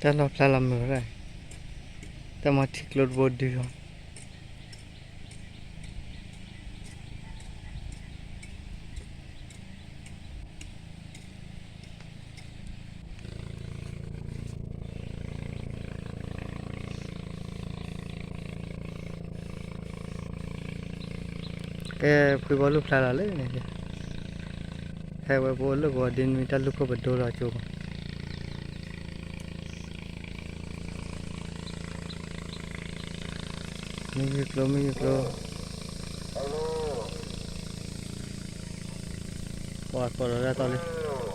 တၢ်လီၤဖျါလီၤမုာ်ဝဲဒၣ်, တၢ်မၤထံကျိတဘိဒုလီၤ. ကဲ ဖှံဘီလူၢ်ဖျါလီၤလၢန့ၣ်, ဟဲဝဲပအိၣ်လၢကဝီၤဒ်နွံတၢ်လူၢ်ခိၣ်ပဒိလီၤကၠိဘၣ်. မ့ၢ်ယုၢ်ကျိ မ့ၢ်ယုၢ်ကျိ, ပှၤကိးလီၤဒၣ်တီလံ,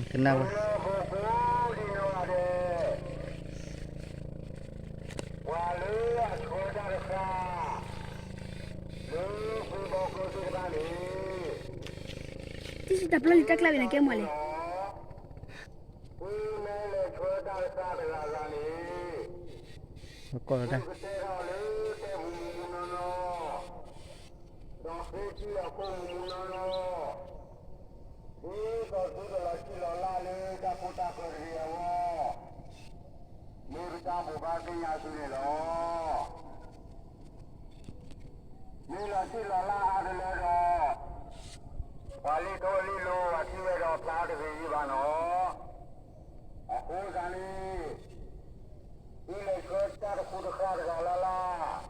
ကနၣ်ဝဲ ပှၤလၢအဆှၢတၢ်တခါ လၢဖှံဘီကျိသ့ၣ်တဖၣ်န့ၣ်, တၢ်ပျီလံတၢ်ကျါဝံၤန့ၣ်ကဲမီၢ်လဲၣ်, ဖုမ့ၢ်လဲၤဆှၢတၢ်တခါတဂၤဂၤန့ၣ်, ကီၢ်လီၤတၢ် ကတဲထီၣ်လၢတဲပူၤမူမူနီၢ်နီၢ်, ဒီးဃ့ထံအခိၣ်မူမူနီၢ်နီၢ်, ဒ်သိးသုတလီၤထံၣ်လီၤလၢ်လၢတၢ်ခိတၢ်ဃၢၤတဂ့ၤအဂီၢ်, မ့ၢ်ပတၢ်ဘိးဘၣ်သ့ၣ်ညါသုန့ၣ်လီၤ. မ့ၢ်လီၤထံၣ်လီၤလၢ်အါတလၢဒီး, ပှၤလံၣ်ထိလံၣ်လိ ပှၤထံၣ်ဝဲဒီးဖျါတဂ့ၤယံာ်ဘၣ်နီၤ. အဃိသတးန့ၣ်, သုလဲၤဆှၢတၢ်တဃူတဃၣ်တဂၤလၢ်လၢ်,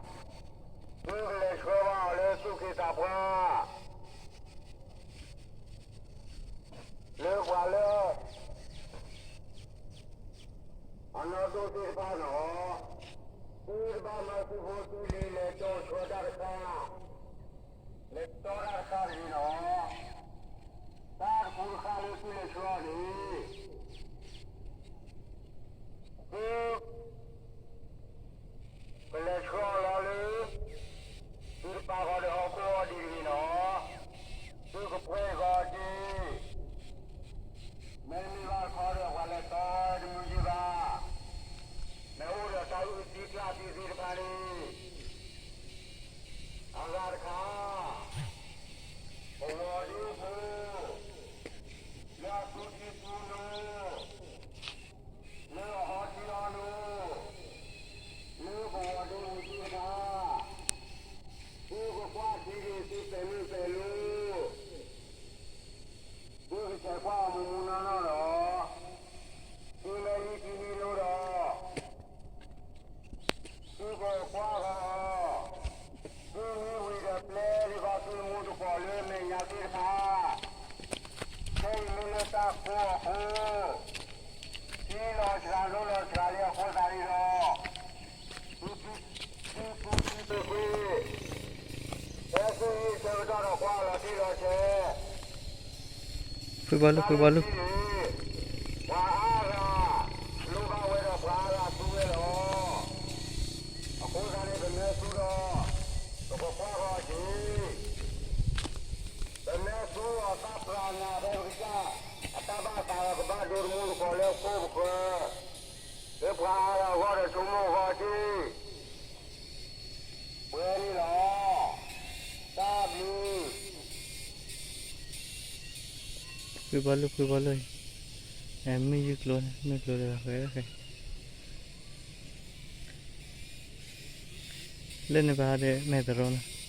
သုကလဲၤဆှၢဘၣ်အီၤလၢသူၣ်က့သးပှၢ်, လၢပှၤလၢ အနီၢ်ဒိၣ်သ့ၣ်တဖၣ်နီၤ, သုတဘၣ်မၤသုဖိသုလံၤလဲၤတီဆှၢတၢ်တခါ, လဲၤတီတၢ်တခါတဂ့ၤနီၤ, တၢ်တဃူတဃၣ်လၢသုလဲၤဆှၢအီၤန့ၣ်, သု ကလဲၤဆှၢအီၤလီၤလၢ သုတပာ်ဃီၤဒီးဟီၣ်ခိၣ်အီၤဒံးတဂ့ၤနီၤ, သုကပှဲၤဃီၤတ့ၢ်, မ့တမ့ၢ်ဘၣ်တခီဒီး ပှၤလဲၤတီတမုာ်ယံာ်ဘၣ်, မ့ၢ်အိၣ်ဒီးတၢ်အုၣ်သံကျၢ်သံသ့ၣ်တဖၣ်န့ၣ်, အဂၤတခါ, ပဝီၤဒ့ဖိ, လၢအသူထံသူနိ, လၢအဟီထံဟီနိ, လၢပဝီၤဒ့ဝံၤသ့ၣ်တဖၣ်, သုကကွၢ်ထံဂ့ၤသုပဲာ်မုၢ်ပဲာ်လိ, သုကဆဲးကွၢ်အီၤမူမူနီၢ်နီၢ်ဒီး, သုမ့ၢ်ဟံးထံဟံးလိဒီး သုကကွၢ်ဃီၤအီၤ, သုမ့ၢ်ဝံၤဒီးပျဲဒံးဘၣ်သုမူတကိးလၢမဲာ်ညါသ့ၣ်တဖၣ်, ခဲအံၤမ့ၢ်လၢတၢ်ကိးအဃိ, ထံလီၤစှၤလိလီၤစှၤလံအဃိသတးန့ၣ်ဒီး, သု သုသုသုသု, ဟဲသုဟံးဆၢကတီၢ်ဒီးကွၢ်လီၤတံၢ်လီၤဆဲး, ဖုဘီလူၢ် ဖုဘီလူၢ်, ပှၤအါဂၤ, လိၣ်ဘၣ်ဝဲဒီးပှၤအါဂၤသူဝဲလီၤ. အဃိသတးန့ၣ် ပမ့ၢ်သူဒီး, ပကကွၢ်ဃီၤက့ၤ, ပမ့ၢ်သူအီၤသးပှၢ်နၤဖဲပကစၢ်, အတၢ်ဘၣ်သးဒီးကဘၣ်ဒိတမူတကိးလၢအခိၣ်ပဃၢၤ, လၢပှၤအါဂၤအဂီၢ်ဒီးဆိကမိၣ်ဃီၤက့ၤ ပှဲၤန့ၣ်လီၤ. တၢ်ဘျုး ဖုဘီလူၢ် ဖုဘီလူၢ်, မ့ၢ်ယုၢ်ကျိန့ၣ် မ့ၢ်ကျိတဂၤဃဲ, လၢန့ၣ်ဘၣ်ဒီးမဲာ်သရီနီၤ.